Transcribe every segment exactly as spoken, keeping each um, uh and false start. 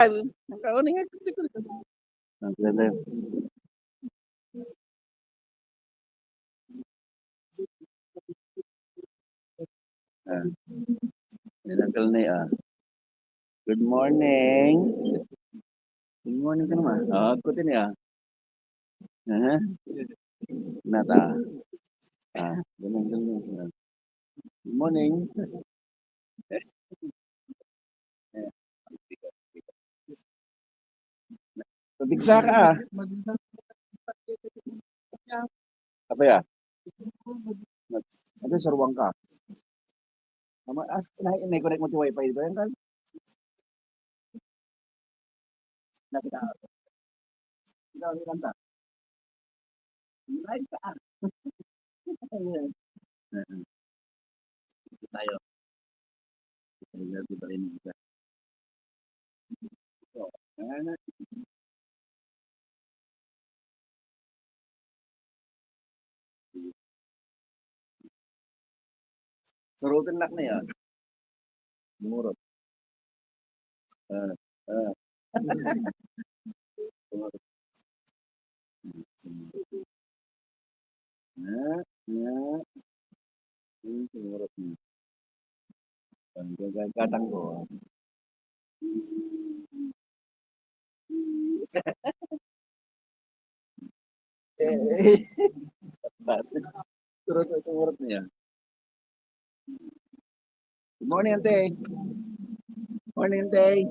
Ang kaunay nga, ang ganda. Ah. Yan ang kalnay, ah. Good morning. Good morning ka naman. Ah, ako din, ah. Aha. Nata. Ah, ganun, ganun. Ah. Good morning. Pabigsa ka, ah. Apa ya? Ano, sarwang ka? Ama, as, na, na-connect mo ti wifi dito, yan, kan? Nakita ko. Ikaw, ikaw, ta. Live ka, ah. Ayan. Ayan. Ito tayo. Ito tayo, ito tayo, ito tayo. So, ayan na. Surutin nak na yan. Murot. Ah, ah. Murot. Ah, ah. Hmm, murot na. Ang gagagatan ko. Eh, eh. Surutin, surutin niya. Good morning, ante. Morning, ante.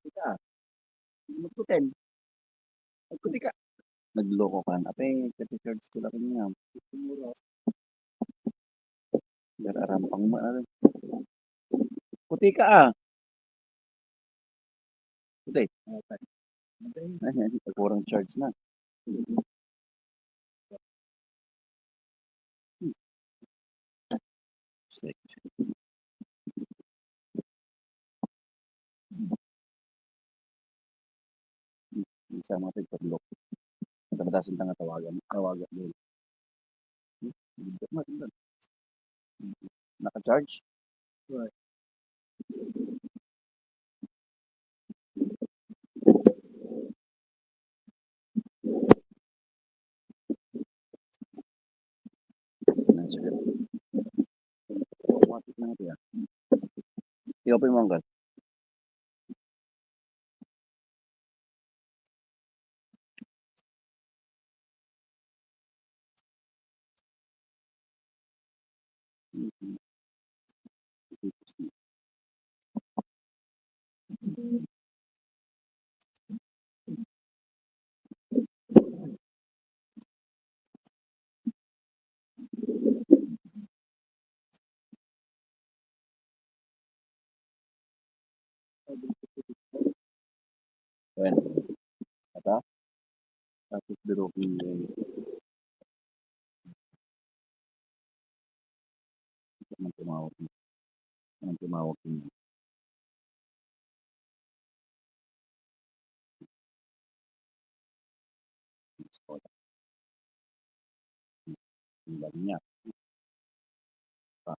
Ika, magkuten. Agkuti ka. Nagloko ka. Apay, kati charge ko lang niya. Dar-, arampang mo, ah. Kuti ka, ah. Kuti. Ay, ay, ay, kurang charge na. Hmm. Sek. Hmm. Minsan mga tigpadlock. Kadalasan ta nga tawagan, tawagan din. Hmm. Naka-charge? Right. Automatic na ito, ah. I-open mo, Anggal. Wen. Ata? Tapos birukin mo. Anong tumawag mo? Anong tumawag mo? Ang dami niya. Pa.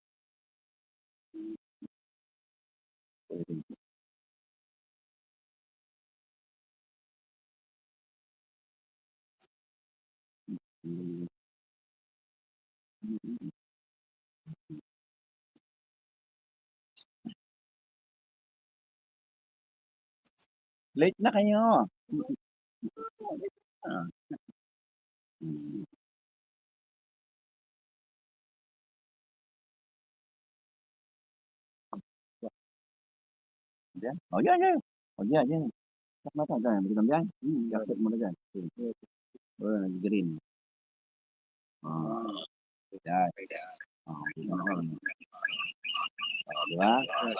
Late na kayo. Ah. Hmm. Diyan. Oh, yan, yan. Oh, yan, yan. Sak na to, diyan. Bilang diyan. Hmm, gasset mo na diyan. Hmm. Oh, nag-green. Ah. Yan. Ah, kita mo. Ah, di ba? Ah,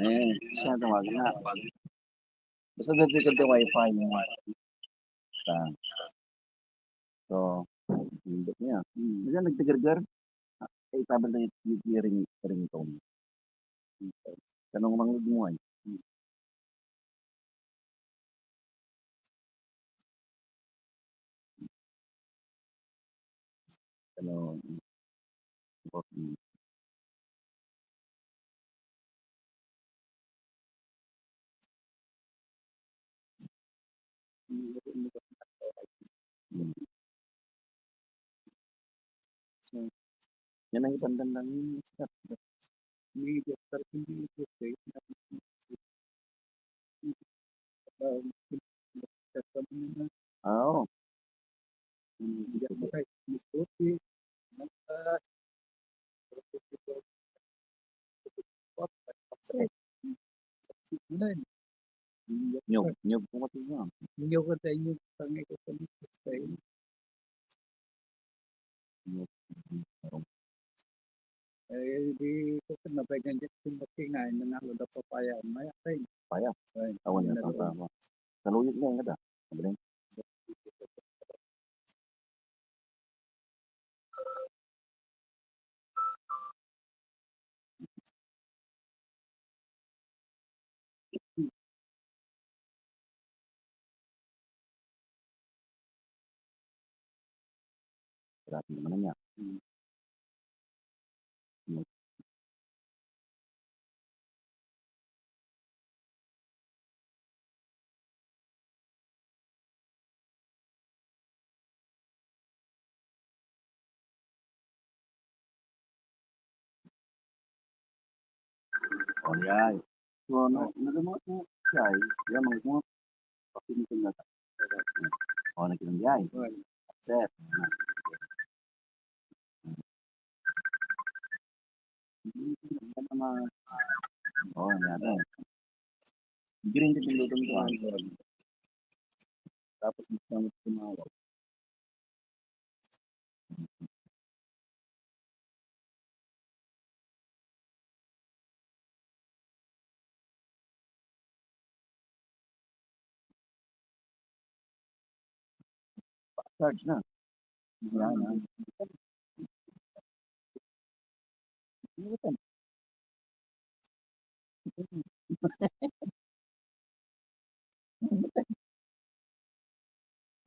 eh, siya, tawagin na. Basta dito sa wifi niya. Basta. So, nindot niya. Hmm. Basta nagtigargar. Ah, eh, tabal na yung, yung ring-, ringtone. Kanang mangugmuan. Hello. Yan ang isang gandang step. Ah, oo. Niyog, niyog ko kasi nga. Niyog ka tayo, niyog ka tayo. Niyog, niyog. Eh, di ko kan napegan dyan, kung ba't kinain na nga, wala papaya, maya kayo. Papaya? Ay, awan na, na tama. Saluyot na yun, kada. Magaling. Grabe naman niya. Hmm. Ayan. So, na, nagawa ko siya, eh. Yan, mga, mga, pakinitan na. Oh, nagkinang di ay. Set. Oh, yan. Green din yung lutong ko, ah. Tapos, gusto mo tumawag. Charge na. Yan, ah.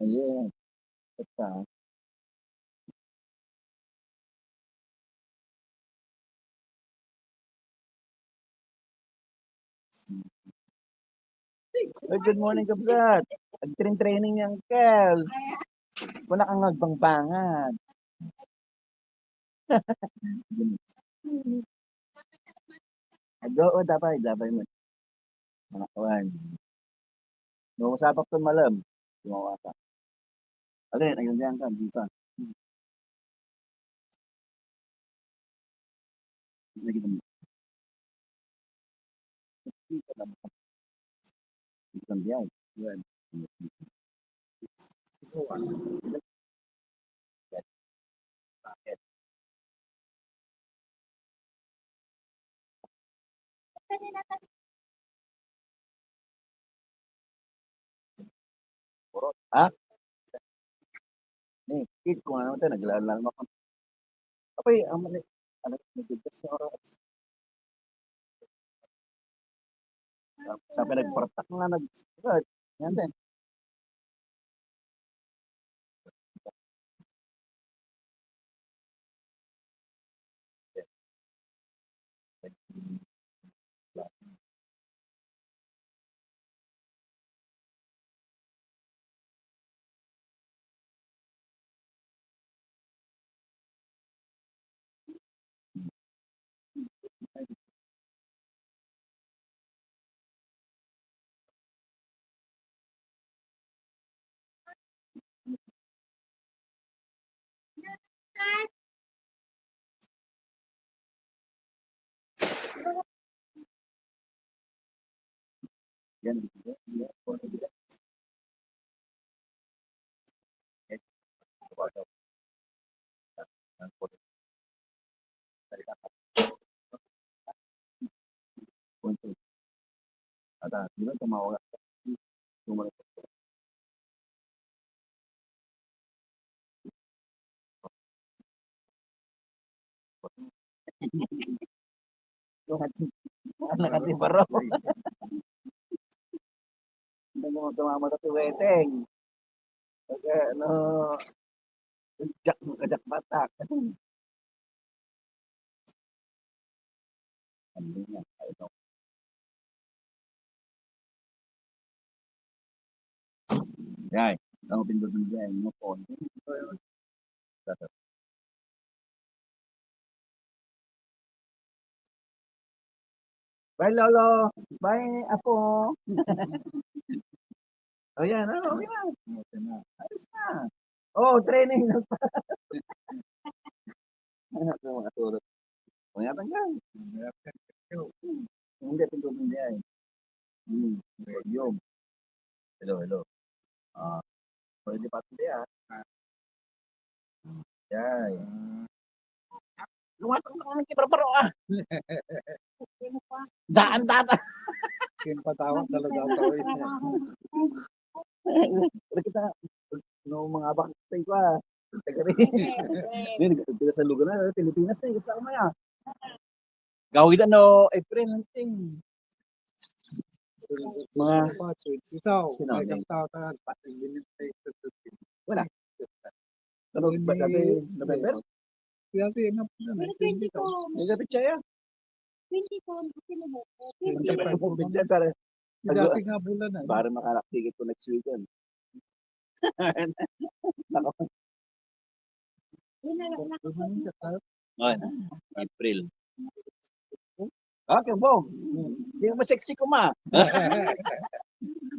Ayan. Basta. Ay, good morning, kabsat. Nag-train-training ni Uncle. Wala kang agbangbangan. Adu, o, dapay, dapay met. Mga kuan. No, masapakton malem. Gumawa ka. Alin, ayun yan ka, di pa. Hmm. Lagi naman. Hindi ka naman. Hindi ka naman. Yan. Puro, ha? Ni, kid ko nga naman tayo, naglalang ako. Apay, ang mali, ano, nagdudas na oras. Sa pinagpartak nga nag-, yan din. Yan. Ada, di ba, tumawa? Anak ti baro. Ano mo tumama sa tuweteng? Pag, ano, jak-, jackpot. Ano yan? Ano? Yan. Ang pindot ng yan, no? Bye, Lolo. Bye, Apo. O, yan. Ah, okay na. Okay na. Ayos na. O, training na pa. Ano, mga turot. Pangatan ka. Hindi, pindot ng yan. Hmm, medium. Hello, hello. Ah, pwede pa ito, ah. Yay. Lumatang ka naman kay Barbaro, ah. Daan, daan. Kinpatawag talaga ako, eh. Wala kita, no, mga abak, tingko, ah. Taga rin. Hindi, taga sa lugar na, Pilipinas na, eh, kasama niya. Gawidan no April hunting. Mga ikaw, sino, may isang tao ka, wala. Ano ba, dati, November? Grabe, ano, ano, twenty-two. May kapit siya, ya. Twenty-two, kasi na mo. Twenty-five. Picture, sir. Grabe nga bulan, ah. Para makalak ticket ko next weekend. Nako. Yun na lang, nako. Ano, April. Okay, Bong. Di mo sexy ko, ma.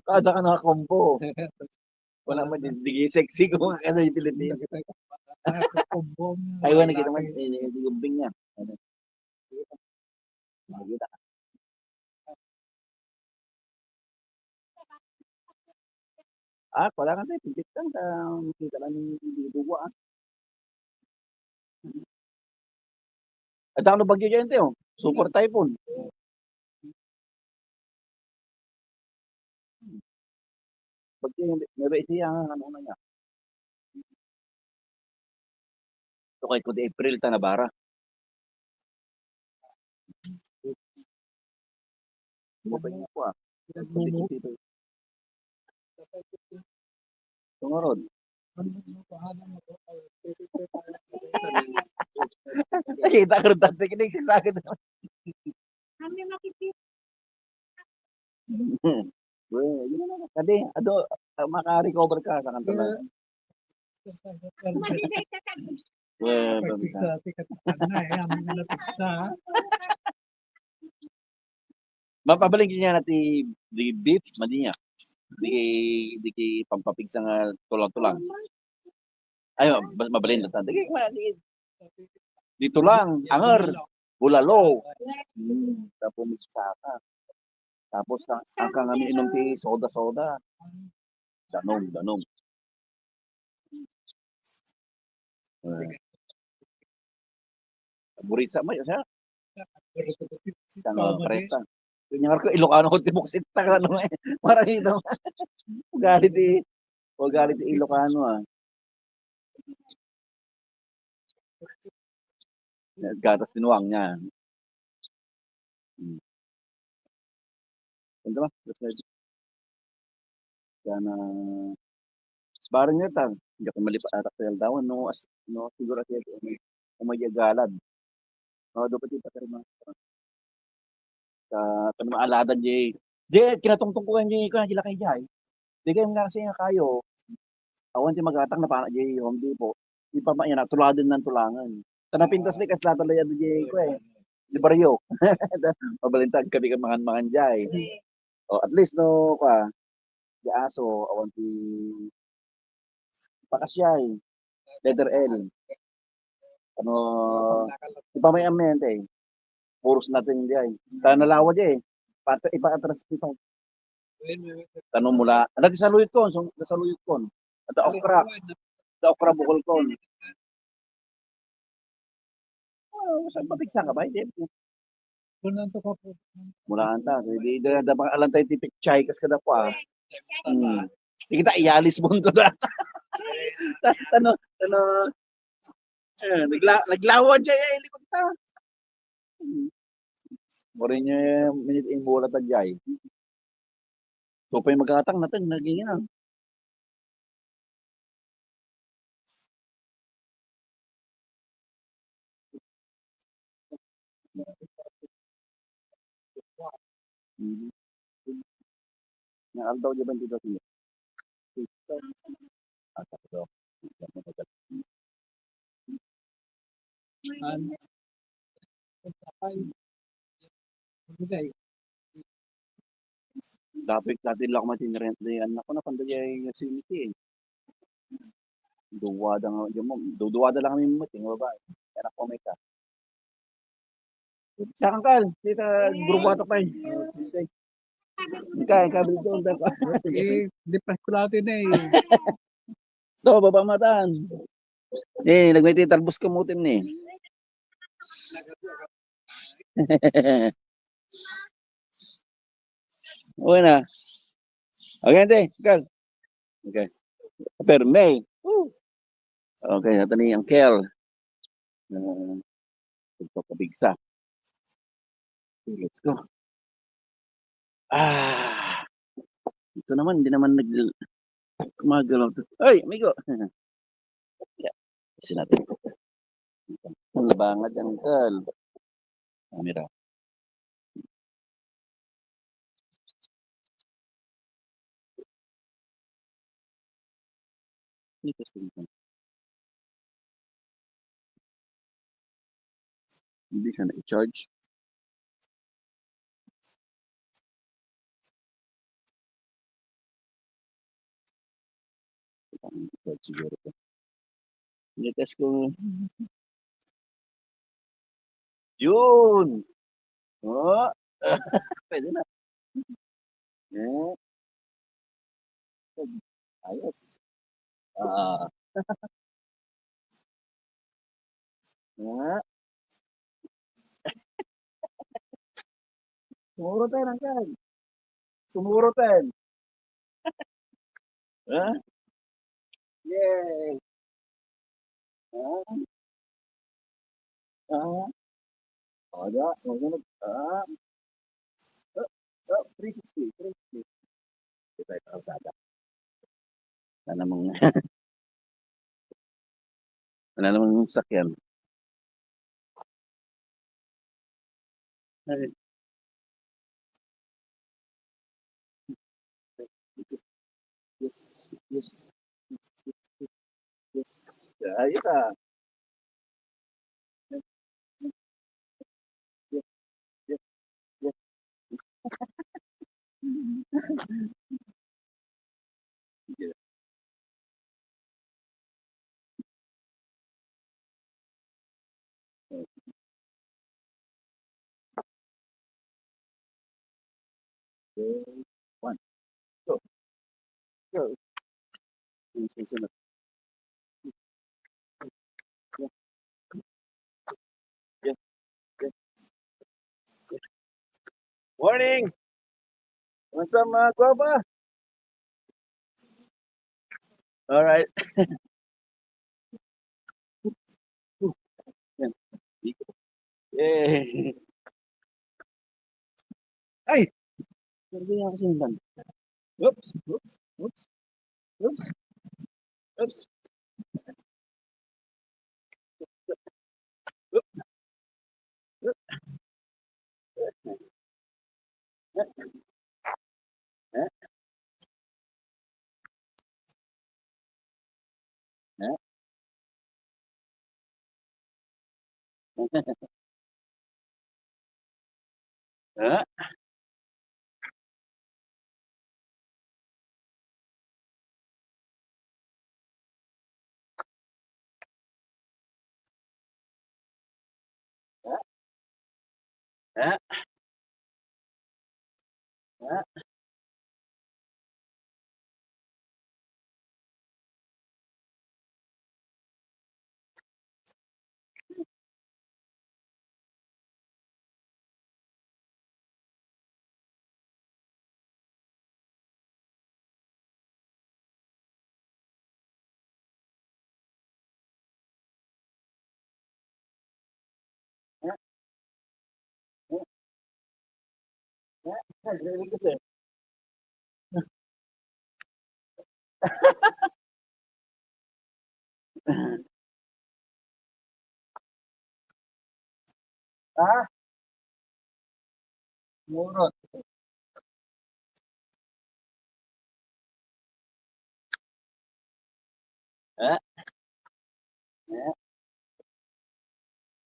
Kada ka naka-combo. Wala man, di, di sexy ko, ma, kada yung Pilipino. Naka-combo. Ay, wala, nakita mo, eh, yung bing niya. Ano? Makikita ka. Ah, wala ka na, pindit lang sa makita lang ni Bibo, ah. At ano bagyo dyan, Teo? Super typhoon. Bagyo yung, may ba siya ang ano na niya? Ito kay kundi April ta nabara. Mabay na po, ah. Tungarod. Nakita ko rin dati, kinikisakin. Kami makikita. Well, yun na. Kadi, ado, ah, maka-recover ka sa kanta na. Kaya, Eh, pagpigsa ti katakan na, eh, amin nga napigsa, ha? Mapabalin kanya na ti, di beef, madi niya. Di, di ki pampapigsa nga tulang-tulang. Ay, ma-, mabalin na tan. Di, ma-, di, di tulang, anger, bulalo. Hmm, tapos migsa ka. Tapos, ang, ang kang ano, inom ti soda-soda. Danum, danum. Eh. Burisa mo, siya? Tama, presa. Kanya nga ko, Ilocano ko, tibuksit ta, ano, eh. Marang ito. Ugali ti, ugali ti Ilocano, ah. Gatas binuang niya. Hmm. Ano ba? Sana, bareng nga ta, diak malipat atak ti aldawan, no, as-, no, siguro ket umay, umay diay galad. O, dapat ipakirma. Sa, sa mga aladan diay. Di, kinatungtong ko diay, kuan, diay lakay diay. Di kayo nga kasi nga kayo, awan ti magatang na pa diay Home Depot. Di pa ma-, yan, tuladen nan tulangan. Ta napintas ni kasla talaga diay, kuan, eh, di baryo. Mabalintag kami ka mangan-mangan diay. O, at least, no, kuan, di aso, awan ti pakasdiay, letter L. Ano, di pa may ambiente, eh. Puros natin diay. Ta nalawa diay, eh. Pati, ipaatras, ipa-, tano mula, ano, ti saluyot kon, so, ti saluyot kon. Ata okra. Ata okra, bukol kon. Ah, saan ba pigsa ka ba? Hindi. Kunan to ka po. Mula anta, hindi, hindi, hindi, alantay ti pichay, kas kada po, ah. Hmm. Di kita iyalis mo to da. Tas, ano, ano, eh, nagla-, naglawa diay, eh, likod ta. Hmm. Mura niya, minit ing bola ta diay. So, pa'y magatang natin, naging ina. Mhm. Nga aldaw diay bantay daw sila. Ah, sakto. An-, ay, ibigay. Dapit dati lang ako matinrent di anak ko, napanda diay nga simiti, eh. Duwada nga, diyan mo, duduwada lang kami mo, tingnan ba? Anak ko may ka. Sa kang kal, kita grupo ato pa, eh. Okay. Kaya, kaya, Eh, di pa kulati na, eh. So, baba matan. Eh, nagmiti talbos ka mutim ni. Okay na. Okay, ante, kal. Okay. Perme. Woo! Okay, ito ni Uncle. Ah, nagpapabigsa. Okay, let's go. Ah, ito naman, hindi naman nag-, gumagalaw to. Ay, amigo! Yeah. Kasi natin. Ang labangad, Uncle. Camera. Ito, ito. Hindi siya na-charge. Ang charge siguro to. Latest ko. Yun! Oh! Pwede na. Eh. Ayos. Ah. Ah. Sumuro tayo ng kan. Sumuro tayo. Ha? Yay! Ah. Ah. O, di ba? O, ganun. Ah. Oh, oh, three sixty, three sixty. Di ba, ito, kalsada. Wala namang, wala namang sakyan. Ay. Yes, yes, yes, yes, yes. Ayos, ah. One, two, go. Yung susunod. Yeah. Yeah. Yeah. Morning! What's up, mga guwapa? Alright. Yan. Eh. Ay! Hindi nga ako sinundan. Oops, oops, oops. Oops. Oops. Ha? Murot. Eh? Eh?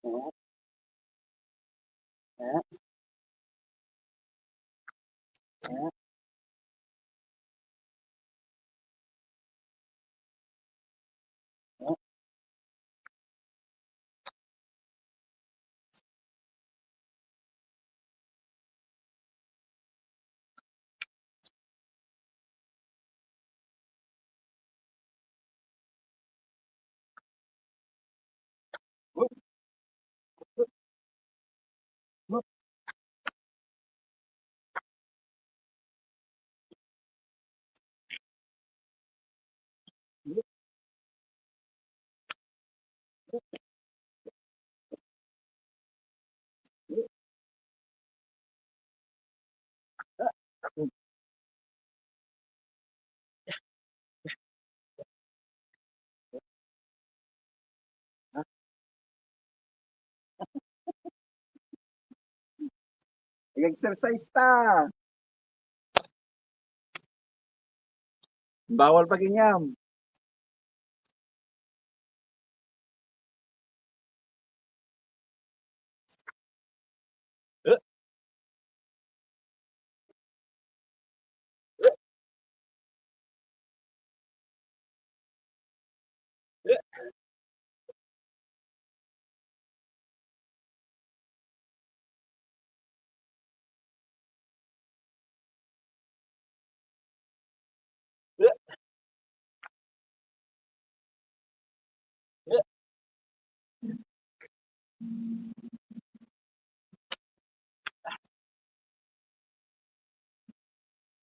Eh? Eh? Eh? Nag-exercise ta. Bawal pag-inyam.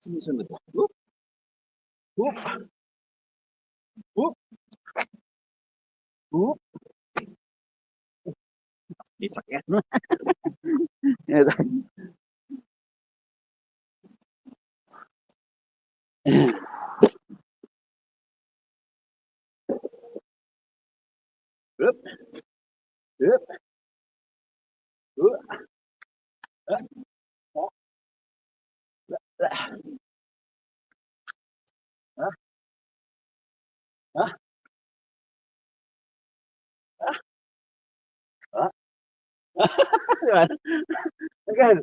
Sumusunod. Whoop. Whoop. Whoop. Whoop. Di sakit. Hup. Hup. Hup. Ah. Ah. Ah. Ah. Ah. Ah. Ah. Di ba? Again.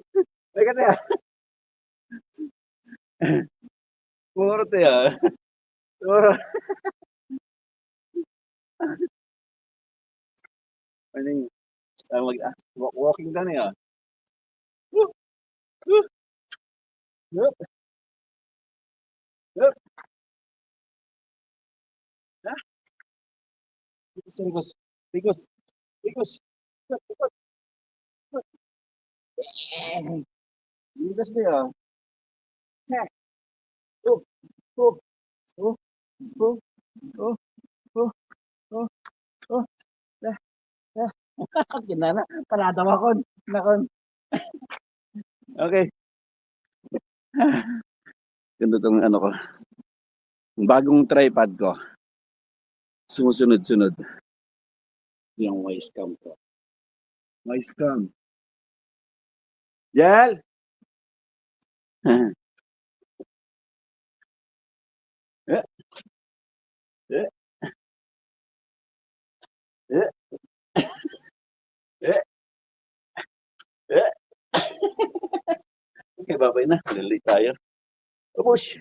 Teka, teka. Puro to, ah. Puro. Ano yun? Ah, mag-, ah, wa-, walking ka na, ah. Woo! Woo! Yup. Yup. Ha? Rigos, rigos. Rigos. Rigos. Rigos. Eh. Rigos na yun. Ha? Oh, oh, oh, oh, oh, oh, oh, oh, ah, ah. Kinana, panadaw akon, nakon. Okay. Ganito tong ano ko. Ang bagong tripod ko. Sumusunod-sunod. Yung wise cam ko. Wise cam. Jel! Eh, eh, eh, eh, eh. Okay, babay na. Lili tayo. Ubus.